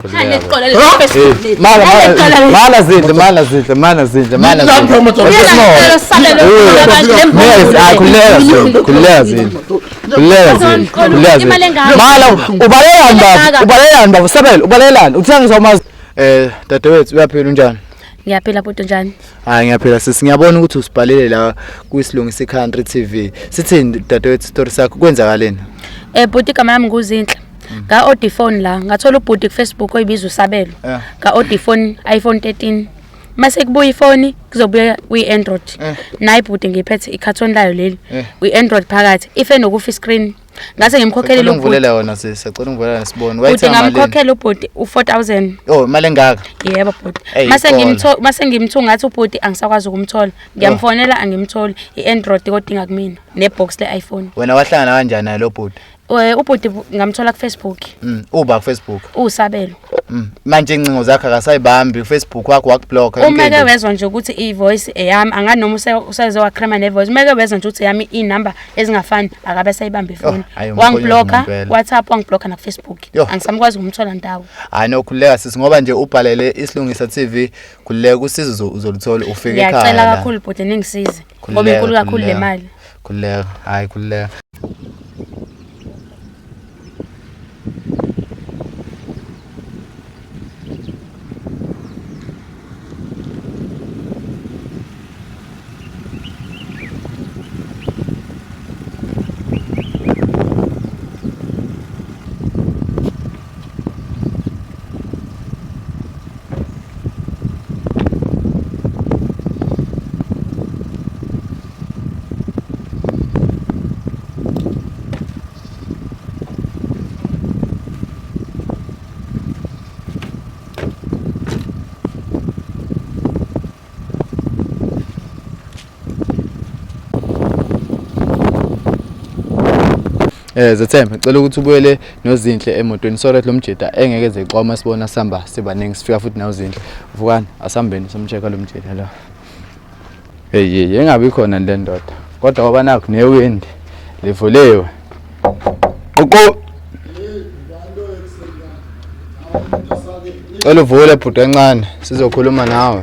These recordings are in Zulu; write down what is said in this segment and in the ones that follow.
Mala zinhle, mala zinhle, mala zinhle, mala zinhle. Khululeka zinhle, khululeka zinhle. Khululeka zinhle, khululeka zinhle. Mala ubalelani baba? Ubalelani baba? Sabelo, ubalelani? Uthanga ngizomazi. Dadewethu uyaphila unjani? Ngiyaphila bhuti unjani? Hayi ngiyaphila sisi, ngiyabona ukuthi usibhalele la kwisilungisa iCountry TV. Sithini dadewethu story sakho kwenzakaleni? Bhuti igama lami nguZinhle. Nga order phone la, ngathola ubhuti ku Facebook oyibiza uSabelo. Nga order phone iPhone 13. Mase kubuya ifoni kuzobuya kwi-Android. Nayi bhuti ngiphethe i-carton layo leli. Kwi-Android phakathi. Ife nokufa screen. Ngase ngimkhokhelele Sacela ubhuti. ungivulela yona sisi, sacela ungivulela sibone. Bhuti Wayithenga malini? ngamkhokhela ubhuti u4000. Oh, imali engaka. Yebo bhuti. Eyi, Mase iqola. ngimtho mase ngimthu ngathi ubhuti angisakwazi ukumthola. Ngiyamfonela angimtholi. I-Android kodinga kumina nebox le-iPhone. Wena wahlangana kanjani naye lo bhuti? Ubhuti ngamthola ku-Facebook. Uba ku Facebook. Usabelo. Manje incingo zakhe akasayibambi, Facebook wakho wakublock. Uma ke wezwa nje ukuthi i-voice eyami angani noma useze wakrema ne-voice. Uma ke wezwa nje ukuthi eyami inamba ezingafani akabe sayibamba ifoni. Oh, hhayi, umkhonyovu Wangiblocka ngempela. WhatsApp, wangiblocka na Facebook. Yo. Angisamkwazi ukumthola ndawo. Hayi no khululeka sisi ngoba nje ubhalele isilungisa TV, khululeka usizo uzoluthola ufike ekhaya. Ngiyacela la. kakhulu bhuti ningisize. Ngoba Khululeka, inkulu kakhulu le khululeka. mali. Khululeka, hayi khululeka. Zethembe, ngicela ukuthi ubuyele noZinhle emotweni. Sorry lo mjida engeke zexoma sibona sihamba sibaningi sifika futhi noZinhle. Vukani, asihambeni somcheck lo mjida lo. Hey hey, engabi khona le ndoda. Kodwa ngoba nakho newindi livuliwe. Qoqo. Cela uvule bhuti kancane sizokhuluma nawe.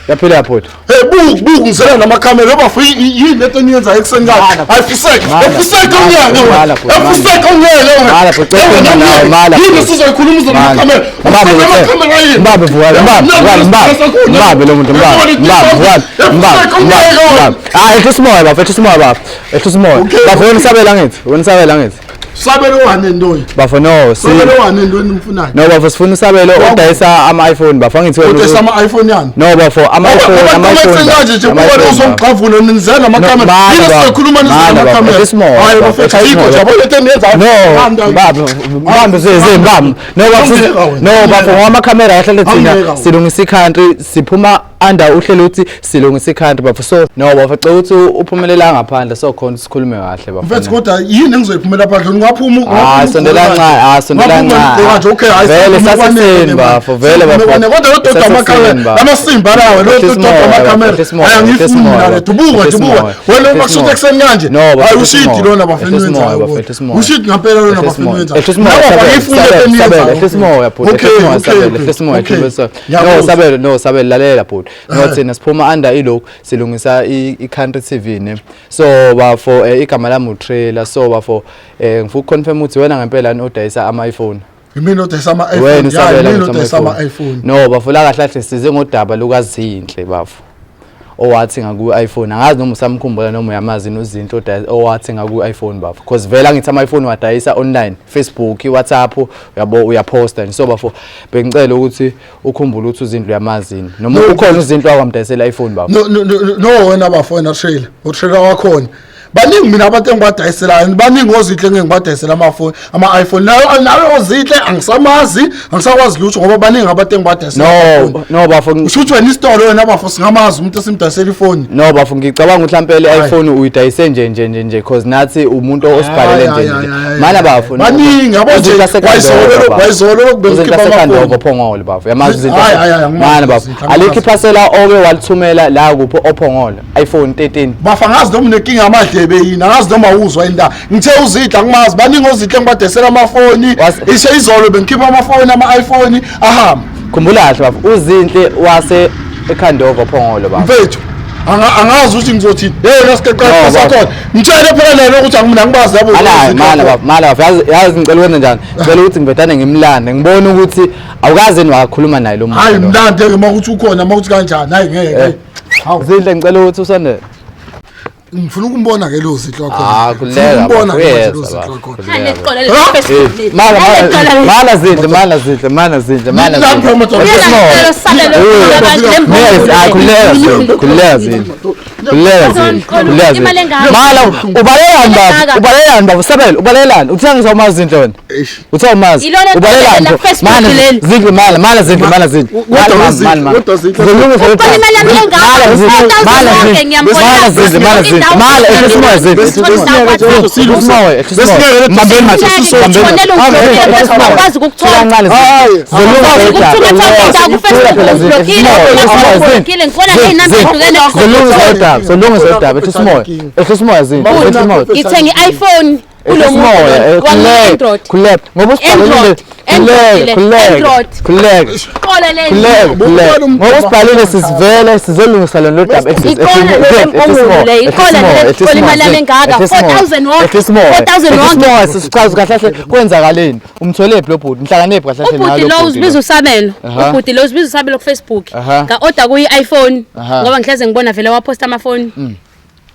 Yaphila bhuti. Hey buku buku ngizela namakhamera yoba free yini lento eniyenzayo ekuseni kade. Ayifiseke. Ayifiseke unyaka wena. Ayifiseke unyaka wena. Mala bhuti, cela nawe mala. Yini sizoyikhuluma uze namakhamera. Mbambe Namakhamera yini? Mbambe vuka, mbambe, vuka, mbambe. Mbambe lo muntu mbambe. Mbambe vuka. Mbambe. Mbambe. Ah, ehlisa umoya bafo, ehlisa umoya bafo. Ehlisa umoya. Bafo wena usabela ngithi, wena usabela ngithi. Sabelo wani ntoyi? Bafo no, si. Sabelo wani ntoni nimfunayo? No bafo sifuna usabelo odayisa ama iPhone bafo angithi wena. Udayisa ama iPhone yani? No bafo ama iPhone, ama iPhone. Kanje nje kuba uzongixavula nizela namakhamera. Mala, Yini baba. sizokhuluma nizela Mala, baba. namakhamera. Ehlisa umoya, Hayi baba. bafethu Ehlisa ayikho umoya. nje yabo lento eniyenzayo. No, mbambe, mbambe zeze mbambe. No bafo, Angiyeka wena. no bafo ngoba amakhamera ahlale thina Angiyeka wena. silungisa i-country siphuma under uhlelo ukuthi silungisa i-country bafo. So no bafo cela ukuthi uphumelela ngaphandle so khona sikhulume kahle bafo. Mfethu kodwa yini engizoyiphumela phandle ungaphuma Ah, sondela kancane, ah, sondela kancane. nje okay hayi Vele sekuphuma sasekuseni kwanele bafo, vele manje. bafo. Kodwa lo dodo Sasekuseni, amakhamera bafo. lamasimba lawa lo Ehlisa dodo umoya, amakhamera ehlisa umoya, hayi ehlisa angifuni umoya, mina le dubuka ehlisa dubuka umoya, wena uma ehlisa kushuthi umoya. ekuseni kanje No, bafo, hayi ehlisa ushidi umoya, lona bafeni ehlisa umoya, wenzayo bafo, ehlisa umoya. ushidi ngempela lona Ehlisa bafeni umoya, wenzayo ehlisa umoya, Laba Sabelo, bangifuni Sabelo, lento Sabelo, eniyenzayo. ehlisa umoya bhuti, Okay, ehlisa umoya, okay, Sabelo, okay, ehlisa umoya, okay. ehlisa umoya. No Ngiyakuzwa. Sabelo, no Sabelo, lalela bhuti. No thina siphuma under ilokhu silungisa i-country TV ne. So bafo igama lami uTrailer, so bafo ngifuna ukuconfirm ukuthi wena ngempela ni odayisa ama iPhone. Yimina odayisa ama Wena iPhone ya usabela yimina ukuthi odayisa ama ama-iPhone. iPhone No bafo la kahle kahle size ngodaba lukaZinhle bafo. Owathi ngaku iPhone angazi noma usamkhumbula noma uyamazi noZinhle owathi ngaku iPhone bafo because vele angithi ama iPhone wadayisa online Facebook WhatsApp uyabo uyaposta nje so bafo bengicela ukuthi ukhumbule ukuthi uZinhle uyamazi yini noma No. ukhona uZinhle wakwamdayisela iPhone bafo. No no no no wena bafo wena trailer utrailer wakhona baningi mina abantu engibadayiselayo baningi ozinhle engeke ngibadayisela amafoni ama-iPhone nayo nayo ozinhle angisamazi angisakwazi lutho ngoba baningi abantu engibadayisela No amafoni. no bafo Usho ukuthi wena isitolo wena bafo singamazi umuntu esimdayisela ifoni No bafo ngicabanga ukuthi mhlawumbe le Hayi. iPhone uyidayise nje nje nje nje cause nathi umuntu osibhalele Hayi, nje hayi, nje. hayi, Mana hayi. bafo. Baningi, yabo nje, wayizolo lokhu bengikhipha Uzinhle amafoni. Phongolo bafo. Yamazi izinto. Hayi, hayi, hayi, angimazi Mana bafo. izinto, angimazi. Alikho iphasela oke walithumela la kuphi oPhongolo iPhone 13. Bafo angazi noma unenkinga yamadlebe. ndlebe yini angazi noma uzwa yini la ngithe uZinhle angimazi baningi oZinhle engibadesela amafoni ishe izolo bengikhipha amafoni ama-iPhone ahamba Khumbula kahle baba uZinhle wase eKhandova Phongolo baba. Mfethu angazi ukuthi ngizothini. Hey lasiqeqesha sakhona. Ngitshele phela lelo ukuthi angimina ngibazi yabo. Ala mala baba mala baba yazi yazi ngicela ukwenza njani? Ngicela ukuthi ngibetane ngimlande ngibone ukuthi awukaze wakhuluma naye lo muntu. Hayi mlande ke uma ukuthi ukhona uma ukuthi kanjani hayi ngeke. Eh. Hawu Zinhle ngicela ukuthi usondele. Ngifuna ukumbona ke lo Zinhle wakhona. Ah kuleka. Ngifuna ukumbona ke lo Zinhle wakhona. Mala mala Zinhle mala Zinhle mala Zinhle mala Zinhle. Kuleka Zinhle kuleka Zinhle. Kuleka Zinhle kuleka Zinhle. Mala ubalelani baba ubalelani baba Sabelo ubalelani uthe ngizawumazi Zinhle wena. Uthe umazi ubalelani mala Zinhle mala mala Zinhle mala Zinhle. Mala mala mala. Mala Zinhle mala Zinhle mala Zinhle mala Zinhle mala ehlisa Zinhle. Ngithenge i-iPhone kulo muntu wami-Android. Ngoba usibhalelile khuleka khuleka ngoba usibhalile sisivele sizolungisa lona daba sichaza kahle kahle kwenzakaleni umtholephi lo bhuti nihlanganephi kahle kahle ubhuti lo uzibiza usabelo ubhuti lo uzibiza usabelo ku Facebook nga-order kuyi-iPhone ngoba ngihleze ngibona vele waposta amafoni mm.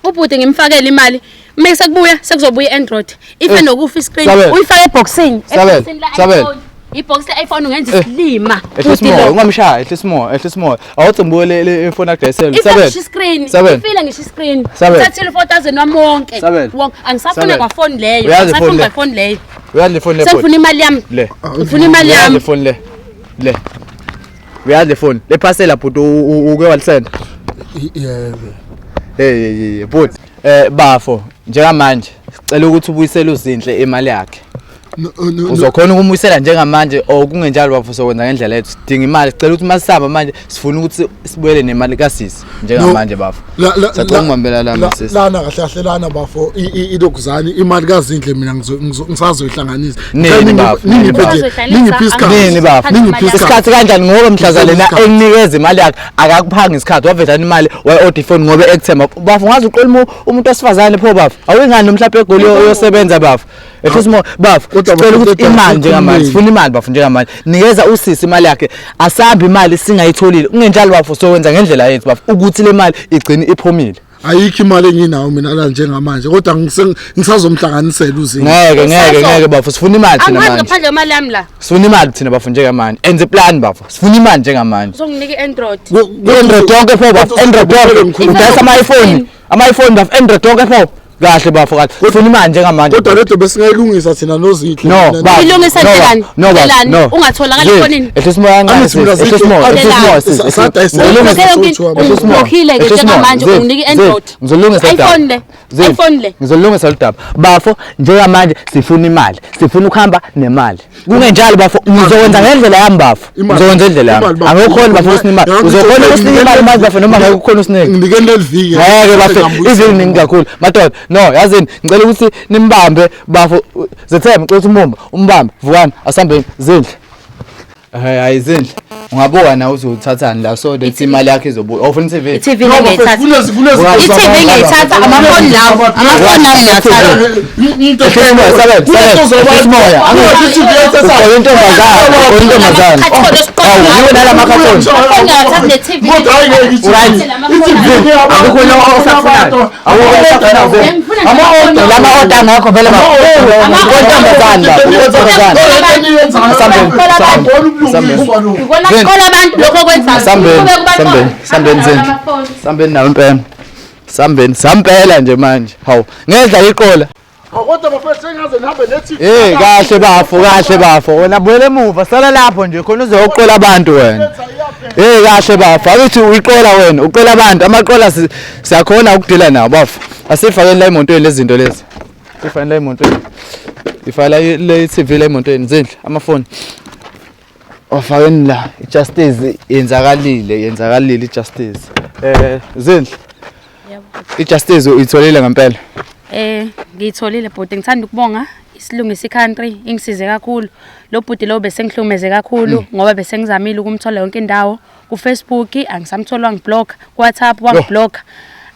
Ubhuti ngimfakele imali uma sekubuya sekuzobuya i-Android ife eh, nokufa iscreen uyifake ebhoksini ebhoksini la-iPhone ibhoksi le-iPhone ungenza eh, isilima ehlisa umoya ungamshaya ehlisa umoya ehlisa umoya awuthi ngibukele le ifoni yakhe esele ife ngisho iscreen ifile ngisho iscreen uthathile 4000 wami wonke wonke angisafuna kwafoni leyo angisafuna kwafoni leyo uyazi le phone le sengifuna imali yami le ngifuna imali yami le phone le le uyazi le phone le phasela bhuti uke walisenda yebo hey hey hey bhuti bafo njengamanje sicela ukuthi ubuyisele uZinhle imali yakhe uzokhona ukumuyisela njengamanje or kungenjalo bafo sokwenza ngendlela yethu sidinga imali sicela ukuthi masihamba manje sifuna ukuthi sibuyele nemali kasisi njengamanje bafo sacela ungibambela lana sisi lana kahle kahle lana bafo ilokuzani imali kaZinhle mina ngisazoyihlanganisa nini bafo ningiphi isikhathi nini bafo ningiphi isikhathi kanjani ngoba mhlazane lena ekunikeza imali yakhe akakuphanga isikhathi waveza imali wayi-order ifoni ngoba ekuthemba bafo ungaze uqole umuntu wesifazane pho bafo awuyingani mhlawumbe egoli uyosebenza bafo Ehlisa umoya bafo sicela ukuthi imali njengamanje sifuna imali bafo njengamanje nikeza usisi imali yakhe asambe imali singayitholile kungenjalo bafo sokwenza ngendlela yethu bafo ukuthi le mali igcine iphumile ayikho imali enginayo mina la njengamanje kodwa ngisazomhlanganisela uzinto ngeke ngeke ngeke bafo sifuna imali thina manje ngaphandle kwemali yami la sifuna imali thina bafo njengamanje enze plan bafo sifuna imali njengamanje uzonginika i-android i-android yonke pho bafo android yonke udayisa ama-iphone ama-iphone bafo android yonke pho kahle bafo kahle ufuna imali njengamanje kodwa lento besingayilungisa thina noZinhle no baba ilungisa ndlelani no baba no ungatholakala efonini ehlisa umoya kancane ehlisa umoya ehlisa umoya sisi ublockile ke njengamanje unginika i-android ngizolungisa iPhone le iPhone le ngizolungisa lolu bafo njengamanje sifuna imali sifuna ukuhamba nemali kungenjalo bafo ngizokwenza ngendlela yami bafo ngizokwenza indlela yami angeke ukhona bafo usinika imali uzokhona ukusinika imali manje bafo noma ngeke ukhona usinike nginikeni leli viki ngeke bafo iviki ningi kakhulu madoda no yazini ngicela ukuthi nimbambe bafo zethembe ngicela ukuthi umbambe umbambe vukani asambeni zindle Hayi hayi Zinhle. Ungabuka na uzothathani la so that imali yakho izobuya. Awufuna i-TV? I-TV ngiyayithatha. I-TV ngiyayithatha amafoni lawo. Amafoni lawo ngiyathatha. Moya. Ugqoke intombazane, ugqoke intombazane. Awu, yiwe nala makhathoni. Amafoni ngiyathatha ne-TV. Right. Akukho lo osafunayo. Lama oda angekho vele intombazane la intombazane. Ikona abantu lokho okwenzayo. Sambeni, sambeni, sambeni Zinhle. Sambeni nawe impela. Sambeni, sampela nje manje. Hawu, ngedla iqola. Kodwa bafethu sengaze nihambe nethi. Hey kahle bafo kahle bafo wena buyela emuva sala lapho nje khona uzoqola abantu wena. Hey kahle bafo akithi uyiqola wena uqola abantu amaqola siyakhona ukudila nawo bafo. Asifakeni la emontweni lezi zinto lezi. Sifakeni la emontweni. Ifaka le TV la emontweni zindle amafoni. Wafakeni la ijustice yenzakalile yenzakalile ijustice. Eh zindle. Yebo. Ijustice uyitholile ngempela. Eh ngiyitholile bhuti ngithanda ukubonga isilungisa i-country ingisize kakhulu lo bhuti lo bese ngihlukumeze kakhulu ngoba bese ngizamile ukumthola yonke indawo ku-Facebook angisamtholi wangiblock ku-WhatsApp wangiblock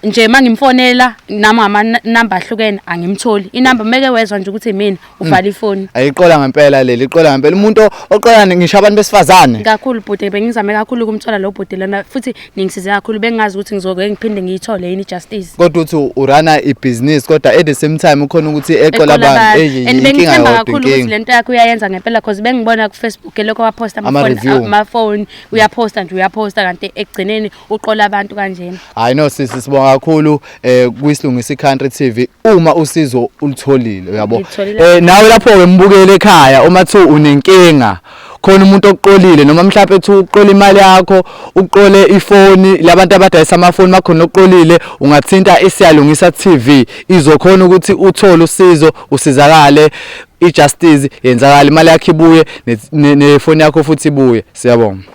nje mangimfonela nami amanamba ahlukene angimtholi inamba meke wezwa nje ukuthi imina uvala ifoni. Ayiqola ngempela leli, iqola ngempela umuntu oqola ngisho abantu besifazane. Kakhulu bhuti bengizame kakhulu ukumthola lo bhuti lona futhi ningisize kakhulu bengingazi ukuthi ngizoke ngiphinde ngiyithole yini ijustice. Kodwa uthi urana ibhizinisi kodwa at the same time ukhona ukuthi eqola abantu. Eyi And inkinga bengithemba yodwa kakhulu ukuthi inkinga. lento yakhe uyayenza ngempela cause bengibona ku Facebook elokhu waposta Ama-review. amafoni uyaposta nje uyaposta kanti ekugcineni uqola abantu kanjena. Hayi no sisi sibonga kakhulu eh kwisilungisa iCountry TV uma usizo ulutholile uyabo. Ngilutholile. Eh nawe lapho ke mbukele ekhaya uma thu unenkinga khona umuntu okuqolile noma mhlawumbe ethi uqola imali yakho uqole ifoni labantu abadayisa amafoni makhona oqolile ungathinta isiyalungisa TV izokhona ukuthi uthole usizo usizakale ijustice yenzakala imali yakho ibuye nefoni yakho futhi ibuye siyabonga.